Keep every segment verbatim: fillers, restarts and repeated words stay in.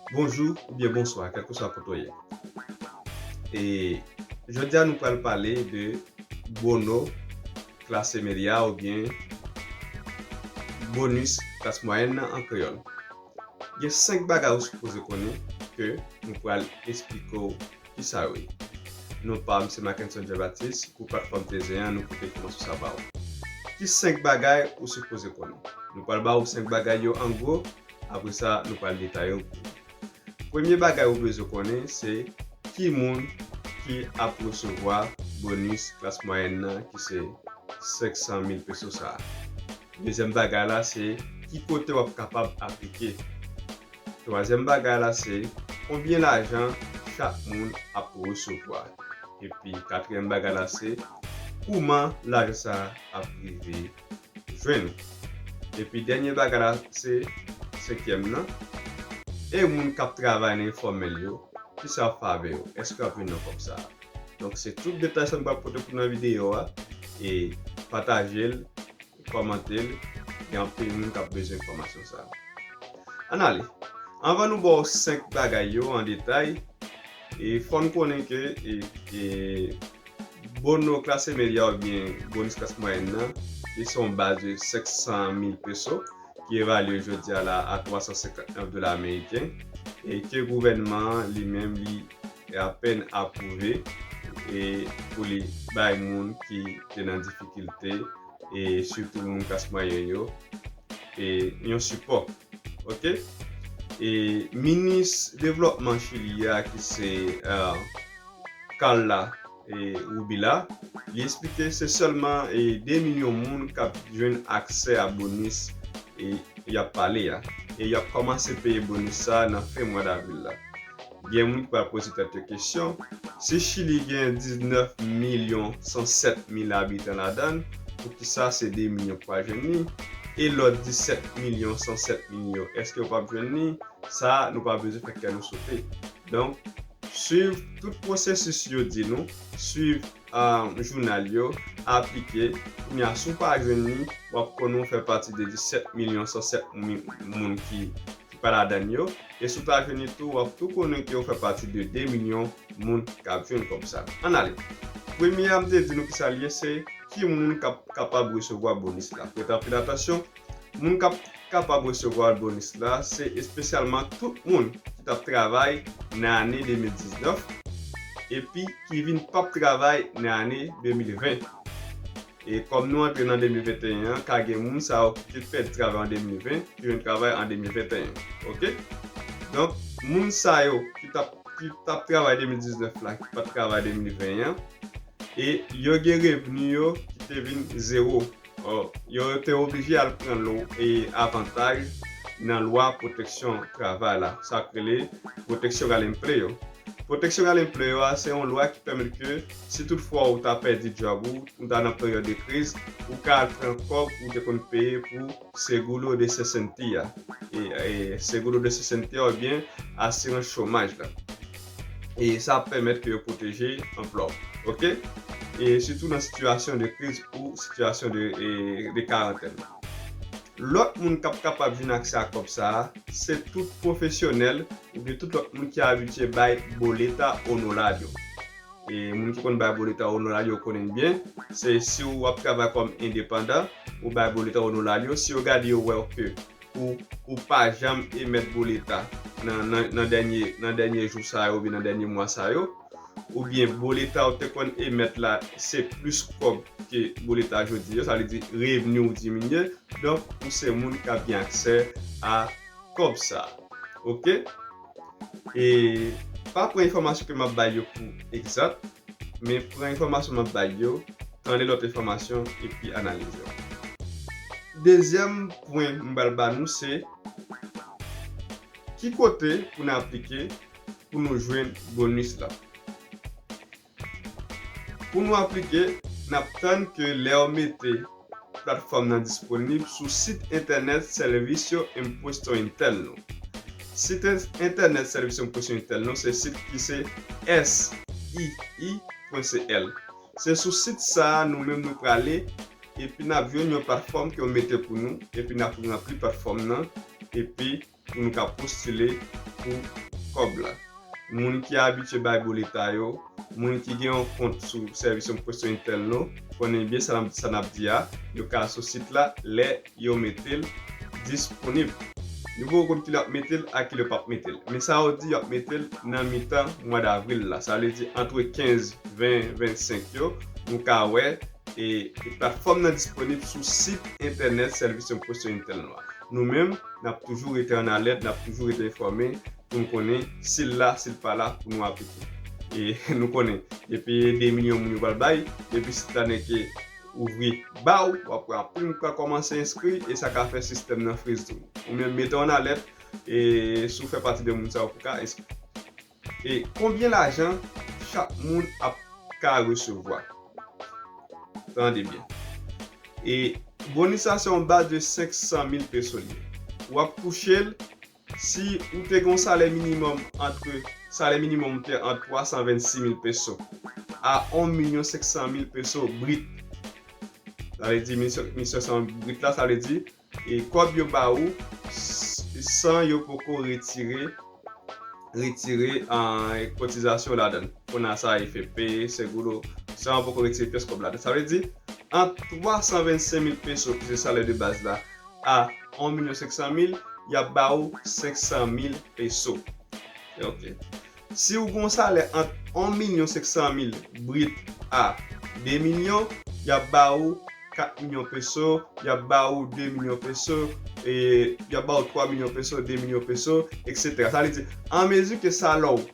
Bonjou oubyen bonswa, kèlkeswa kote w ye. E jodi a nou pral pale de bono klase medya oubyen bonis klas mwayèn nan an kreyòl. Gen senk bagay ou sipoze konnen ke nou pral esplike w kisa yo ye. Non pa m se Mackenson Jean Baptiste, pou platfòm Tezyen an, nou pote enfòmasyon sa ba w. Ki senk bagay ou sipoze konnen? Nou pral ba w senk bagay yo an gwo, apre sa, nou pral detaye yo pou ou. Premye bagay ou bezwen konnen, se ki moun ki ap resevwa bonis klas mwayèn nan, ki se senk san mil peso sa a. Dezyèm bagay la, se ki kote w ap kapab aplike. Twazyèm bagay la, se konbyen lajan chak moun ap resevwa. Epi katriyèm bagay la, se kouman lajan sa a ap rive jwenn ou. Epi dènye bagay la, se senkyèm nan. E moun k ap travay nan enfòmèl yo, kisa y ap fè avè yo? Èske y ap jwenn nan kòb sa a? Donk, se tout detay sa nou pral pote pou nan videyo a. E pataje l, kòmante l, gen anpil moun k ap bezwen enfòmasyon sa a. Ann ale. Anvan nou ba w senk bagay yo an detay, e fò n konnen ke e, e, bono klase medya oubyen bonis klas mwayèn nan, ki se yon baz de senk san mil peso, ki evalye jodi a la a twa san senkant nèf dola ameriken, e ke gouvènman an li menm li apèn apwouve, e pou li bay moun ki te nan difikilte, e sitou moun klas mwayèn yo, e yon sipò. Oke? E minis devlòpman Chili a, ki se, eh, Carla, eh, Rubilar, li eksplike se sèlman, eh, de milyon moun k ap jwenn aksè a bonis, eh, y ap pale a. E y ap kòmanse peye bonis sa a nan fen mwa davril la. Gen moun ki pral poze tèt yo kesyon, si Chili gen diznèf milyon san sèt mil abitan ladan l, poukisa se de milyon k pral jwenn li? E lòt disèt milyon san sèt mil yo, èske yo p ap jwenn li? Sa a, nou pa bezwen fè kè nou sote. Donk, swiv tout pwosesis yo di nou, swiv, ah, jounal yo, aplike. Kounye a, si w pa jwenn li, w ap konnen w fè pati de disèt milyon san sèt mil moun ki, ki pa ladan l yo. E si w ta jwenn li tou, w ap tou konnen ke w fè pati de de milyon moun k ap jwenn kòb sa. Ann ale. Premye a, m te di nou kisa l ye, se ki moun k ap kapab resevwa bonis la. Prete anpil atansyon, moun k ap kapab resevwa bonis la, se espesyalman tout moun ki t ap travay nan ane de mil diznèf, epi ki vin p ap travay nan ane de mil ven. E kòm nou antre nan de mil venteyen an, ka gen moun sa yo ki te pèdi travay an de mil ven, ki jwenn travay an de mil venteyen. Oke? Donk, moun sa yo ki t ap, ki t ap travay de mil diznèf la, ki pa t travay de mil ven an, e yo gen revni yo ki te vin zewo. Yo te oblije al pran lo, e avantaj nan lwa pwoteksyon travay la, sa k rele Protection al Empleo. Protection al Empleo a, se yon lwa ki pèmèt ke si toutfwa ou ta pèdi djòb ou, ou ta nan peryòd de kriz, ou ka al pran kòb ou te konn peye pou seguro de cesantía. E, e seguro de cesantía oubyen asirans chomaj la. E sa ap pèmèt ke yo pwoteje anplwa w. Oke? E sitou nan sitiyasyon de kriz ou sitiyasyon de, e, de karantèn. Lòt moun k ap kapab jwenn aksè a kòb sa a, se tout pwofesyonèl oubyen tout lòt moun ki abitye bay boleta onoraryo. E moun ki konn bay boleta onoraryo konnen l byen, se si w ap travay kòm endepandan, ou bay boleta onoraryo, si yo gade yo wè w ke ou, ou pa janm emèt boleta nan, nan, nan dènye, nan dènye jou sa yo oubyen nan dènye mwa sa yo, oubyen boleta ou te konn emèt la, se plis kòb ke boleta jodi yo, sa vle di revni w diminye, donk ou se moun k ap gen aksè a kòb sa. Oke? E pa pran enfòmasyon ke m ap bay yo pou egzat, men pran enfòmasyon m ap bay yo, tande lòt enfòmasyon epi analize yo. Dezyèm pwen m pral ba nou se ki kote pou n aplike pou nou jwenn bonis la. Pou nou aplike, n ap tann ke lè yo mete platfòm nan disponib sou sit entènèt Servicio Impuesto Interno. Sit en-, entènèt Servicio Impuesto Interno se sit ki se S I I pwen C L. Se sou sit sa a nou menm nou prale, epi n ap jwenn yon platfòm ke yo mete pou nou, epi n ap ranpli platfòm nan, epi pou nou ka postile pou kòb la. Moun ki abitye bay boleta yo, moun ki gen yon kont sou sèvis yon pwestyon entèn nou, konnen byen sa n ap, sa n ap di a, yo ka al sou sit la lè yo mete l disponib. Nou poko konn kilè y ap mete l ak kilè yo p ap mete l. Men sa yo di y ap mete l nan mitan mwa davril la. Sa vle di antre kenz, ven, vennsenk yo, nou ka wè e, e platfòm nan disponib sou sit entènèt sèvis yon pwestyon entèn nou a. Nou menm, n ap toujou rete an alèt, n ap toujou rete enfòme pou n konnen si l la, si l pa la, pou nou aplike. E nou konnen, depi de milyon moun yo pral bay, depi sit la nèke ouvri ba w, w ap wè anpil moun pral kòmanse enskri, e sa ka fè sistèm nan friz tou. Ou menm mete w an alèt, e si w fè pati de moun sa yo pou ka enskri. E konbyen lajan chak moun ap ka resevwa? Tande byen. E bonis la se yon baz de senk san mil peso li ye. W ap touche l si ou te gen yon salè minimòm antre, salè minimòm te ant twa san vennsis mil peso a yon milyon senk san mil peso brit. Sa vle di mil senk san brit la, sa vle di e kòb yo ba ou s- san yo poko retire, retire an, kotizasyon ladan l. Kona sa, F P, Seguro, san yo poko retire pyès kòb ladan. Sa vle di, ant twa san vennsenk mil peso, ki se salè de baz la, a yon milyon senk san mil, y ap ba ou senk san mil peso. Ok. Si w gen yon salè ant yon milyon senk san mil brit a de milyon, y ap ba ou kat milyon peso, y ap ba ou de milyon peso, e y ap ba ou twa milyon peso, de milyon peso, etsetera. Sa vle di, anmezi ke salè w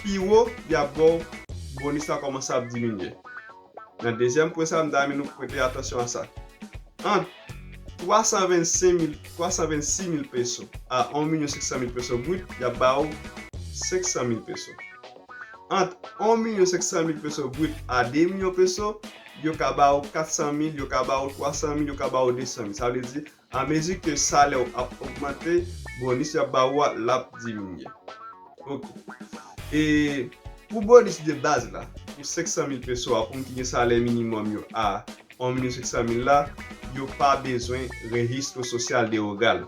pi wo, y ap ba w bonis la kòmanse ap diminye. Nan dezyèm pwen sa, m ta renmen nou prete atansyon a sa. Ant twa san vennsenk mil, twa san vennsis mil peso a yon milyon senk san mil peso brit, y ap ba ou senk san mil peso. Ant yon milyon senk san mil peso brit a de milyon peso, yo ka ba ou kat san mil, yo ka ba ou twa san mil, yo ka ba ou de san mil. Sa vle di, anmezi ke salè w ap ogmante, bonis y ap ba ou a, l ap diminye. Ok. E pou bonis de baz la, pou senk san mil peso a, pou moun ki gen salè minimòm yo a yon milyon senk san mil la, yo pa bezwen rejistro sosyal de hogar.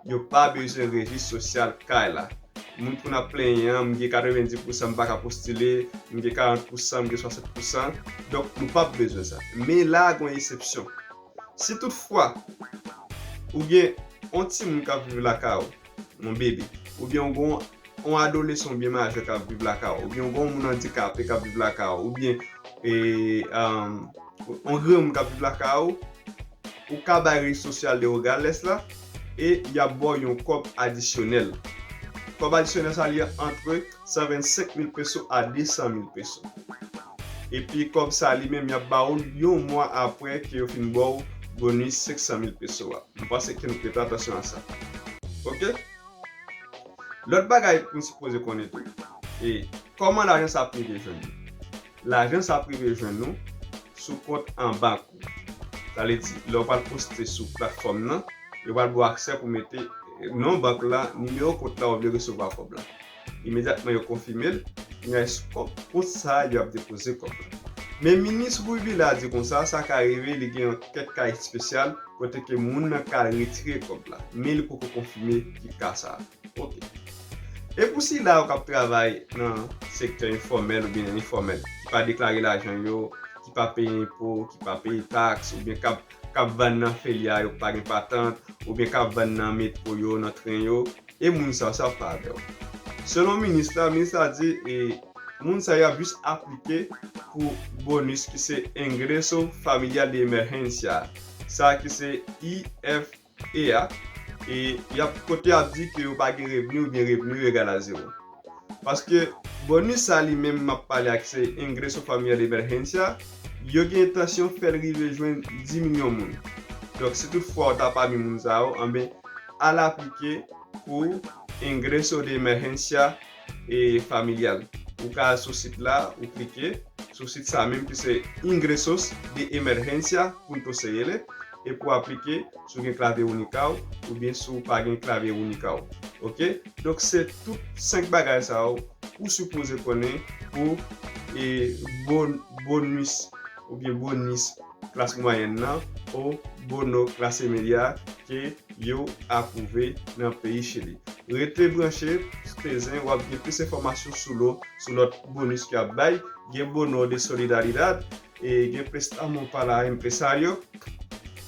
Yo pa bezwen rejis sosyal kay la. Moun pou n ap plenyen an, m gen katrevenndis pousan m pa ka postile, m gen karant pousan, m gen swasant pousan. Donk, nou p ap bezwen sa. Men la a gen yon eksepsyon. Si toutfwa, ou gen yon timoun k ap viv lakay ou, yon bebe, oubyen ou gen yon adolesan oubyen majè k ap viv lakay ou, oubyen ou gen yon moun andikape k ap viv lakay ou, oubyen e, um, yon granmoun k ap viv lakay ou, ou ka bay rejis sosyal de Regardless la, e y ap ba w yon kòb adisyonèl. Kòb adisyonèl sa li antre san vennsenk mil peso a de san mil peso. Epi kòb sa li menm y ap ba w l yon mwa apre ke yo fin ba w bonis senk san mil peso a. M panse ke nou prete atansyon a sa. Ok? Lòt bagay pou n sipoze konnen tou, e kòman lajan sa ap rive jwenn nou? Lajan sa ap rive jwenn nou sou kont an bank ou. Sa vle di, lè w pral poste sou platfòm nan, yo pral ba w aksè pou mete non bank la, nimewo kont la ou vle resevwa kòb la. Imedyatman yo konfime l, kounya se kont sa yo ap depoze kòb la. Men minis Ruby la di konsa, sa ka rive li gen yon kèk ka espesyal kote ke moun nan ka retire kòb la, men li poko konfime ki ka sa a. Ok. E pou sila yo k ap travay nan sektè enfòmèl oubyen enfòmèl, ki pa deklare lajan yo, ki pa peye enpo, ki pa peye taks, oubyen k ap, k ap vann nan feli a yo k pa gen patant, oubyen k ap vann nan metwo yo, nan tren yo, e moun sa yo, sa pa avè w. Selon minis la, minis la di, e, moun sa yo ap jis aplike pou bonis ki se Ingreso Familiar de Emergencia, sa ki se I F E a, e y ap, kote y ap di ke yo pa gen revni oubyen revni yo egal a zewo. Paske bonis sa li menm m ap pale a ki se Ingreso Familiar de Emergencia, yo gen entansyon fè l rive jwenn dis milyon moun. Donk, si toutfwa w ta pami moun sa yo, anben, al aplike pou Ingreso de Emergencia e Familiar. Ou ka al sou sit la, ou klike sou sit sa menm ki se Ingresos de Emergencia punto C L, e pou aplike si w gen klavye Unicao oubyen si w pa gen klavye Unicao. Ok? Donk, se tout senk bagay sa yo ou sipoze konnen pou, e, bon, bonis oubyen bonis klas mwayèn nan o bono clase media ke yo apwouve nan peyi Chili. Rete branche, Tezen, w ap gen plis enfòmasyon sou lo, sou lòt bonis ki ap bay. Gen bono de solidaridad, e gen préstamo para empresario,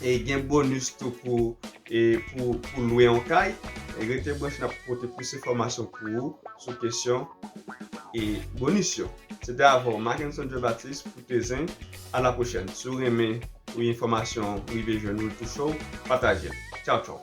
e gen bonis tou pou, e pou, pou lwe yon kay. E rete branche, n ap pote plis enfòmasyon pou ou sou kesyon e bonis yo. Se te avè w, Mackenson Jean Baptiste, pou Tezen. A la pwochèn. Si w renmen pou enfòmasyon rive jwenn ou, touche w, pataje l. Tchaw, tchaw.